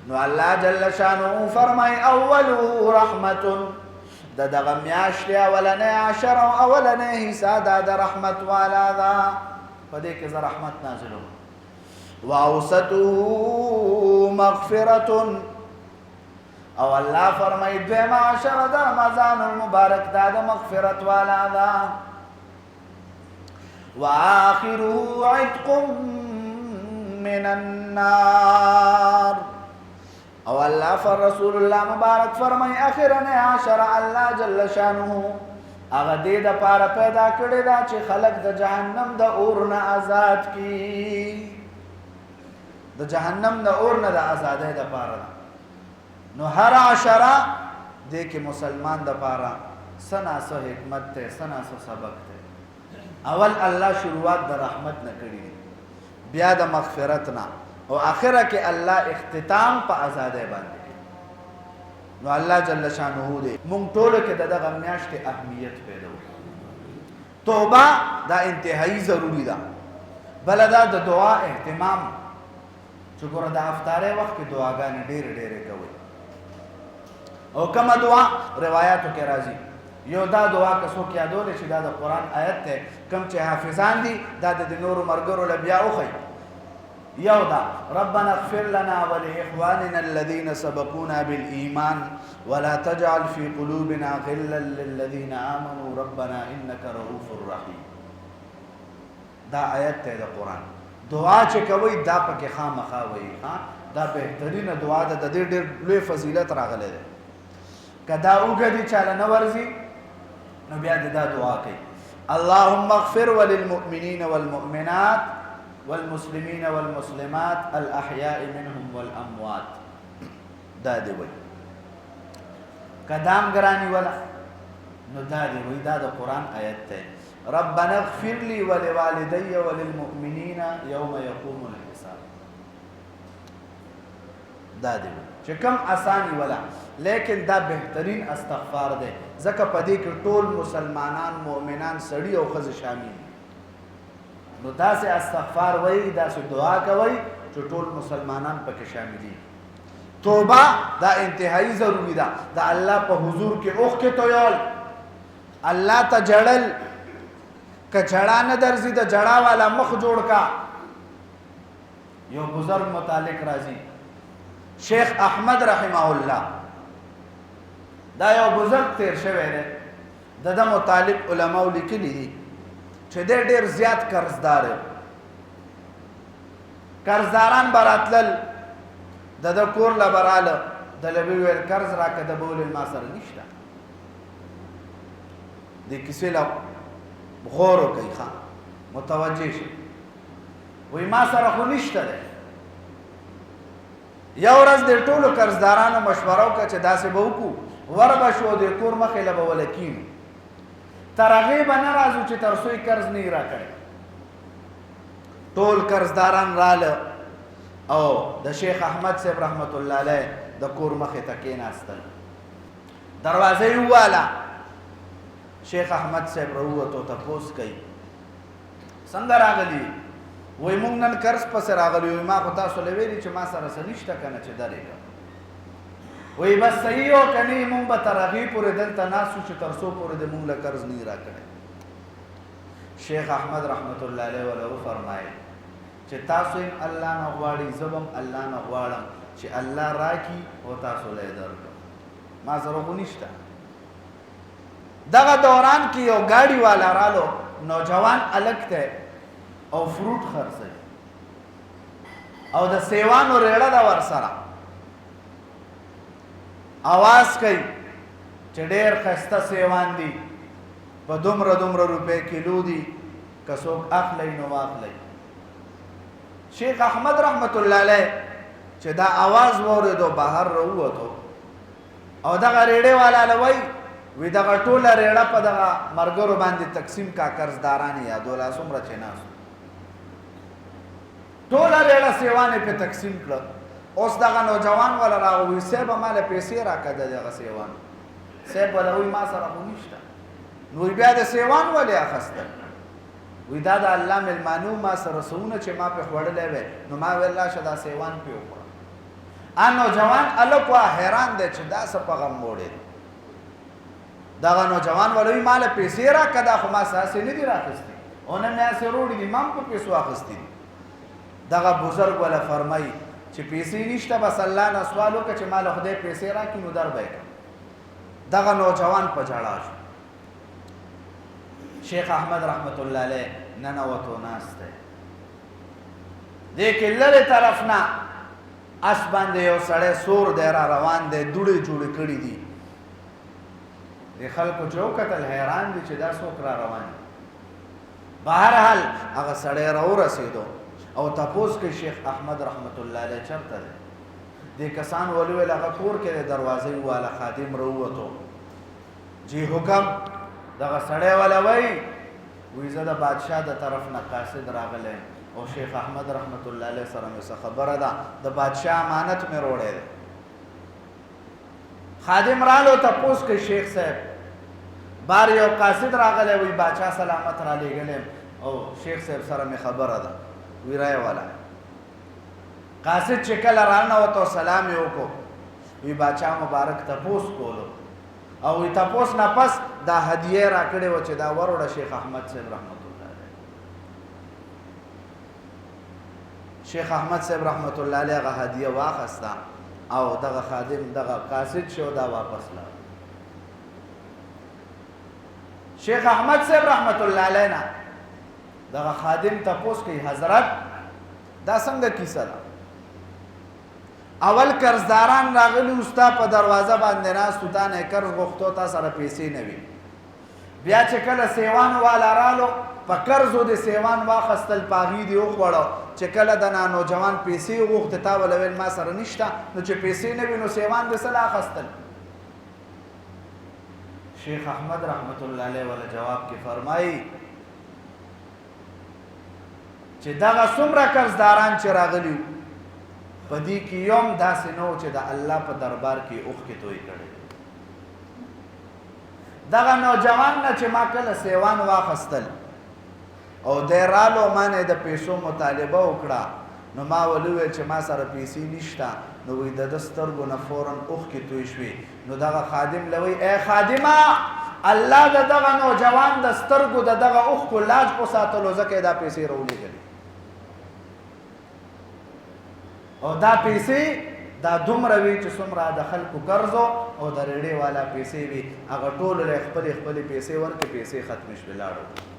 نو الله جل شانه فرمای اوله رحمت، د دغه میاشتې اولنۍ عشر او اولنۍ حصه دا د رحمت والا ده، په دې کې زه رحمت نازلوم. واوسطه مغفرة، او الله فرمای دویمه عشره د رمضان المبارک دا د مغفرت والا ده. وآخره عتق من النار، او الله فر رسول الله مبارک فرمای اخرنه عشر الله جل شانه هغه دې د پاره پیدا کړی دا چې خلق د جهنم د اور نه آزاد کی، د جهنم د اور نه د آزادۍ د پاره ده. نو هر عشره دې کې مسلمان د پاره څه نا څه حکمت ته، څه نا څه سبق ته. اول الله شروعات د رحمت نه کړی دی، بیا د مغفرت نه، او اخره کې الله اختتام په آزادۍ باندې کوي. نو الله جل شانه دې مونږ ټولو کې د دغه میاشتې اهمیت پیدا وکړي. توبه دا انتهایی ضروری ده. بله دا د دعا اهتمام، چې ګوره د افطارۍ وخت کې دعاګانې ډېرې ډېرې کوئ. او کومه دعا روایاتو کې راځي، یو دا دعا که څوک یادولی چې دا د قرآن آیت دی، کوم چې حافظان دي دا د نورو ملګرو له بیا وښیي. یو دا ربنا اغفر لنا ولإخواننا الذين سبقونا بالإيمان ولا تجعل في قلوبنا غلا للذين آمنوا ربنا إنك رؤوف رحيم. دا آیت ته د قرآن دعا چې کوي دا پکې خامخا وایي. ها دا بهترینه دعا ده، د دې ډېر لوی فضیلت راغلی دی. که دا اوږه دي چاله نه ورځي نو بیا دې دا دعا کوي، اللهم اغفر وللمؤمنین والمؤمنات والمسلمین والمسلمات الاحیاء منهم والاموات. دا دې وایي. که دام ګراني ولا نو دا دې وایي، دا د قرآن آیت دی، ربنا اغفر لي ولوالدي وللمؤمنين يوم يقوم الحساب. دا دی چې کم اسانی ولا، لیکن دا بهترین استغفار دی، ځکه په دې کې ټول مسلمانان مؤمنان سړي او ښځې شامل دي. نو داسې استغفار وایي، داسې دعا کوي چې ټول مسلمانان پکې شاملېږي. توبه دا انتهایی ضروری ده، د الله په حضور کې اوښکې تویول، الله ته جړل، که جړا نه درځي د جړا والا مخ جوړ کا. یو بزرگ متعلق راځي، شیخ احمد رحمه الله، دا یو بزرگ تیر شوی دی، د ده متعلق علماو لیکلي دي چې دی ډېر زیات قرضدار دی. قرضداران به راتلل د ده کور له به راله، ده له به ویل قرض راکړه، ده به ویل ما سره نشته. دې کیسې له غور وکړئ، ښه متوجه شئ. وایي ما سره خو نشته دی. یو ورځ د ټولو قرضدارانو مشوره وکړه چې داسې به وکړو، ور به شو د کور مخې له به وله کینو، تر هغې به نه راځو چې تر څو یې قرض نه وي راکړی. ټول قرضداران راله او د شیخ احمد صاحب رحمت الله علیه د کور مخې ته کېناستل. دروازه یې وواله، شیخ احمد صاحب راووتو، تپوس کوي څنګه راغلي؟ وایي مونږ نن قرض پسې راغلي. وایي ما خو تاسو له ویلي چې ما سره څه نشته که نه چې درې کړم. وایي بس صحیح او که نه، مونږ به تر هغې پورې دلته ناست یو چې تر څو پورې دې مونږ له قرض نه وي راکړی. شیخ احمد رحمت الله علیه وله وفرمایل چې تاسو هم الله نه غواړي، زه به هم الله نه غواړم چې الله راکړي او تاسو له یې درکړم، ما سره خو نشته. دغه دوران کې یو ګاډي والا رالو، نوجوان هلک دی او فروټ خرڅوي او د سیوانو ریړه ده ورسره، اواز کوي چې ډېر ښایسته سیوان دي، په دومره دومره روپۍ کیلو دي، که څوک اخلی نو واخلی. شیخ احمد رحمت الله علیه چې دا اواز واورېدو بهر راووتو او دغه ریړې والا له وایي، وی دغه ټوله ریړه په دغه مرګرو باندې تقسیم کا، قرضداران یې یادوله څومره چې ناست، ټوله ریړه سیوان یې پې تقسیم کړه. اوس دغه نوجوان والا راغی، وی صاحب ما له پیسې راکړه د دغه سیوان. صاحب وله وی ما سره خو نشته. نو بیا د سیوان ولې اخیستل؟ وی دا د الله مېلمانه ما سره څه ونه چې ما پې خوړلی وی، نو ما ویل راشه دا سیوان پې وخوره. ا نوجوان الک وا حیران دی چې دا څه په غم موړی دی. دغه نوجوان ولوي مال پیسې را کدا، خو ما ساسې نه دي راخستي او نه مې هسې روړي دي، ما هم په پیسو اخستي دي. دغه بزرګ وله فرمایي چې پیسې نشته، بس الله نه سوال وکړه چې مال خدای پیسې راکړي نو در به یې کړم. دغه نوجوان په ژړا شو. شیخ احمد رحمت الله علیه ننوتو، ناست دی. دې کې لرې طرف نه اس باندې یو سړی سور دی، را روان دی، دوړې جوړې کړي دي. د خلکو چې وکتل حیران دي چې دا څوک را روان دی. بهرحال هغه سړی را ورسېدو او تپوس کوي شیخ احمد رحمت الله علیه چېرته دی؟ دې کسان ولې ویل هغه کور کې دی. دروازه یې وواله، خادم راووتو، جی حکم. دغه سړی وله وایي، وی زه د بادشاه د طرف نه قاصد راغلی او شیخ احمد رحمت الله علیه سره مې څه خبره ده، د بادشاه امانت مې روړی دی. خادم رالو، تپوس کوي شیخ صاحب بار یو قاصد راغلی، وی بادشاه سلامت را لېږلی او شیخ صاحب سره مې خبره ده. وی رای والا. قاصد چې کله راننوت سلام یې وکړو، وی بادشاه مبارک تپوس کولو او وی تپوس نه پس دا هدیه را کړې و چې دا وروړه شیخ احمد صاحب رحمت الله علیه. شیخ احمد صاحب رحمت الله علیه هغه هدیه واخسته او دغه خادم دغه قاصد شو، دا واپس لاړ. شیخ احمد صاحب رحمت الله علیه نه دغه خادم تپوس کوي، حضرت دا څنګه کیسه ده؟ اول قرضداران راغلي وو، ستا په دروازه باندې ناست وو، تا نه یې قرض غوښتو، تا سره پیسې نه وي. بیا چې کله سیوان والا رالو، په قرضو دې سیوان واخستل، په هغې دې وخوړو. چې کله د نا نوجوان پیسې وغوښتې، تا وله ویل ما سره نشته. نو چې پیسې نه وي نو سیوان دې څه له اخستل؟ شیخ احمد رحمت الله علیه وله جواب کې فرمایي چې دغه څومره قرضداران چې راغلي، په دې کې یوم داسې نه و چې د الله په دربار کې اوښکې توی کړي. دغه نوجوان نه چې ما کله سیوان واخستل او دی رالو ما نه د پیسو مطالبه وکړه، نو ما ولې ویل چې ما سره پیسې نشته، نو وایي د ده سترګو نه فورا اوښکې توی شوې. نو دغه خادم له وایي، ای خادمه، الله د دغه نوجوان د سترګو د دغه اوښکو لاج وساتلو، ځکه یې دا پیسې راولېږلې. او دا پیسې دا دومره وي چې څومره د خلکو قرض او د ریړې والا پیسې وي، هغه ټولو له خپلې خپلې پیسې ورکړې، پیسې ختمې شوې، لاړو.